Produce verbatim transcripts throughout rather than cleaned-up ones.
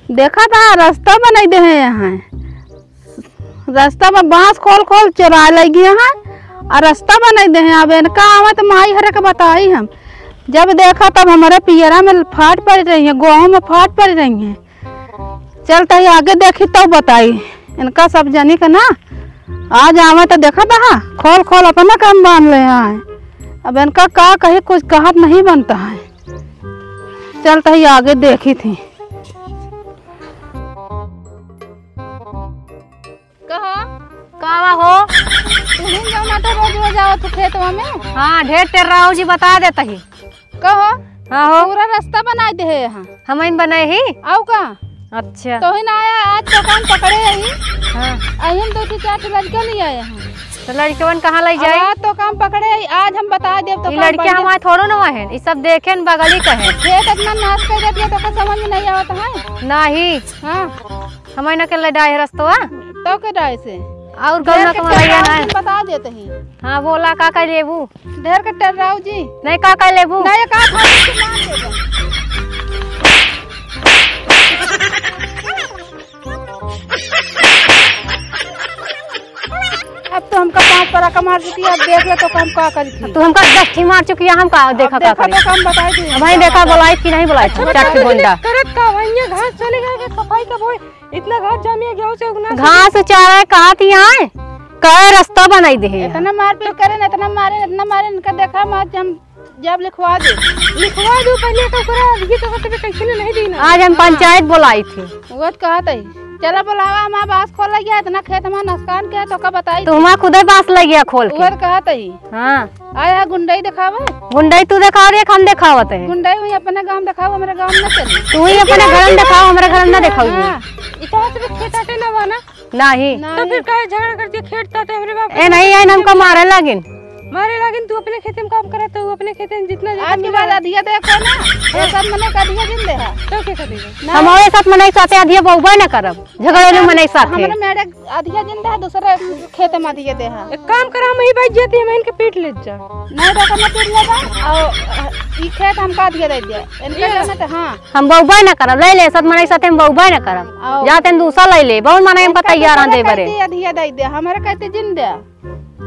देखा था, रस्ता बनाइ देहे हैं। रस्ता में बाँस खोल खोल चोराइ लइ गए हैं अउर रस्ता बनाइ देहे हैं। अब इनका आवे त माई हरे के बताई हम। जब देखा तब हमरे पियरा में फाट परि रही है, गोहूँ में फाट परि रही है। चल तही आगे देखी तउ बताई। इनका सब जनी के ना आज आवे त देखा था, खोल खोल अपना काम बाँध ले आए। अब इनका का कही, कुछ कहत नहीं बनता है। चल तही आगे देखी थी। कहो। कावा हो? तुहिन जौना तो रोज रोज आवत हो खेतवा में। हाँ, ढेर टेर्राऊ जी बता देत ही। कहो। हाँ हो। पूरा रस्ता बनाइ देहे हैं। हमइन बनाए ही? आउ का? अच्छा। तोहिन आया, आज तो काम पकड़े ही। हाँ। अहिन दो ठे चार ठे लड़के लइ आए हैं। तो लड़कवन कहाँ लइ अब जाई? आज तो काम पकड़े ही, आज हम बताइ देब तो ई काम लड़के बढ़िया। हमारे थोड़ो न हैं, ई सब देखे न बगली का है। खेत इतना नास कर देती है तो का समझ में नहीं आवत है? नहीं। हाँ। हमइ न के लइ डाहे रस्तवा। तो के डाहे से? अउर ढेर कौन के कौन लइया टेर्राऊ ना? जी बता देत ही। हाँ, बोला, का का लेबू? ढेर के टेर्राऊ जी। नहीं, का का लेबू? नहीं, का खा लेबू? अब तो हमका पाँच पराका मार चुकी है, अब देख ले तो हम का करी थी। तू हमका दस ठी मार चुकी है, हम का अब देखा का देखा करी? तो हम बताई दी। अब भाई देखा, बोलाई कि नहीं बोलाई थी? अच्छा, चार ठी बताओ, गुंडा। करत का वहीं घास चले गए, सफाई का बोए, इतना घास जामिया गया उसे उगना से घास उचारे कहा थी यहाँ, कहे रस्ता बनाई दे है। इतना मारपीट करे ना, इतना मारे, इतना मारे, इनका देखा मत, हम जब लिखवा दे। लिखवा दो पहले तो ओकरा, ये तो ओकरा कैसे नहीं देना। आज हम हाँ। पंचायत बोलाई थी। वो तो कहत है, चला बोलावा, हमार बाँस खोल गया, इतना खेत हमार नुकसान के है, तो का बताई? तो हमार खुदे बाँस लग गया खोल के। वो तो कहत है। हाँ। आया गुंडई देखावे। गुंडई तू देखाव रे, हम देखावत है। गुंडई हुई अपने गाँव देखाओ, हमारे गाँव में चली। तू ही अपने घर में देखाओ, हमारे घर में ना देखाओ। हाँ। इतना से खेत आटे ना बना। नाही। तो फिर काहे झगड़ा करती है? खेत ताते हमरे बाप ए, के नहीं, आइन हमका मारे लागिन। मारे लागिन, तू अपने खेते में काम करे, तो अपने खेते में जितना आज के बाद अधिया दे को ना, ये सब मने का अधिया जिन दे है। तो क्या करेगा? ना। हम और ये सब मने साथे अधिया बहुबे ना करब, झगड़ेलू मने साथे। हमरे मेरे अधिया जिन दे है, दूसरे खेते में अधिया दे है। एक काम करा, हम ही बैठ जाती है, हम इनके पीट ले जा। नहीं, तो करना पीट ले जा, और ई खेत हमका अधिया दे दिया, इनके ये। जाना तो, हाँ। हम बहुबे ना करब, ले ले, सब मने साथे हम बहुबे ना करब। आओ। जाते हैं दूसरा ले ले, बहुत मने हमका इनका तैयार दूसरे हैं दे बरे। कहती अधिया दे दे, हमारे कहते जिन दे।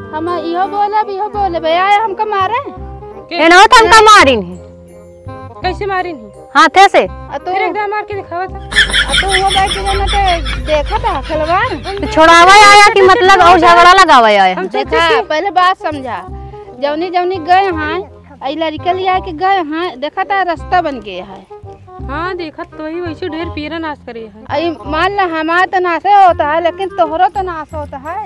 हम इहो बोलब, इहो बोलब, आए हमका मारे। के? एनहो तो हमका मारिन है। कैसे मारिन है? हाथे से। आ तू फिर एक दाँव मार के दिखावा था। आ तू वो बैठ के ना ते देखा था खिलवाड़। तो छोड़ावा आया कि मतलब और झगड़ा लगावा आया? हम सोचे देखा, कि पहले बात समझा। जौनी जौनी गए हैं, आई लड़के लिया के गए हैं, देखा था रास्ता बन गया है। हाँ, देखत तो ही वैसे ढेर पीरा नाश करे है। आई मान ला हमार तो नाशे होता है, लेकिन तोहरो तो नाश होता है। हाँ,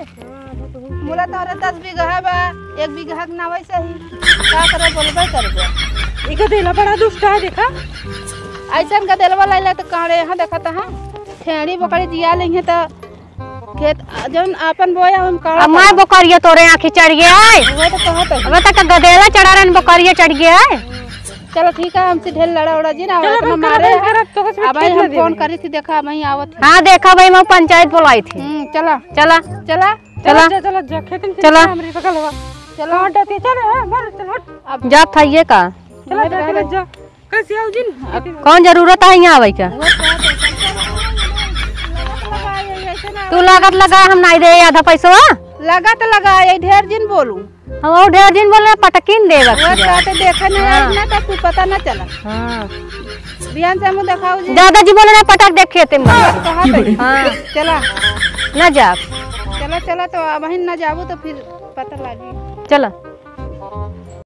वो तो होता है। मुला तोहरे दस बीघा बा, एक बीघा के ना वैसे ही। का करे बोलबे करबे। ई गदेला बड़ा दुष्ट है, देखा। ऐसन गदेलवा लैला तो काड़े यहाँ देखत है। खेड़ी बकरी जिया लेंगे तो खेत, जौन आपन बोया, हम काड़ा अब मैं करब। बोकरिया तोरे आँखी चढ़ गया है। वो तो कहत है। अब तक गदेला चढ़ा रहन, बोकरिया चढ़ गया है। चलो ठीक है, हमसे ढेर लड़ा उड़ा जी ना, चलो, इतना हम मारे करब, हैं। करब, तो कुछ अब भाई खेत हम ना फोन देबे। करी थी, देखा, वहीं आवत है। हाँ, देखा भाई, मैं पंचायत बोलाई थी। हम्म, चला। चला। चला। चला, चला। चला, चला, जा, खेत में चला। चला, हमरे बगल हुआ। चला। हट, हट, चल, हाँ, मार, चल, हट। अब जात है ये का? चला, जा, चला, जा। कैसे आओ जिन? कौन जरूरत है यहाँ आवे का? तू लागत लगा, हम नहीं दे आधा पैसवा। लागत लगा, ये ढेर जिन बोलू। हम और ढेर जिन बोले, पटकिन देवत वो हिया। कहते देखे नहीं हाँ। आज ना तो तू पता ना चला। हाँ। ध्यान से मुँह दिखाओ जी। ज्यादा जी बोले ना, पटक देखे तुम। कहा तो हाँ। चला। ना जा। चला, चला, तो अब ही ना जाबू तो फिर पता लागी। चला।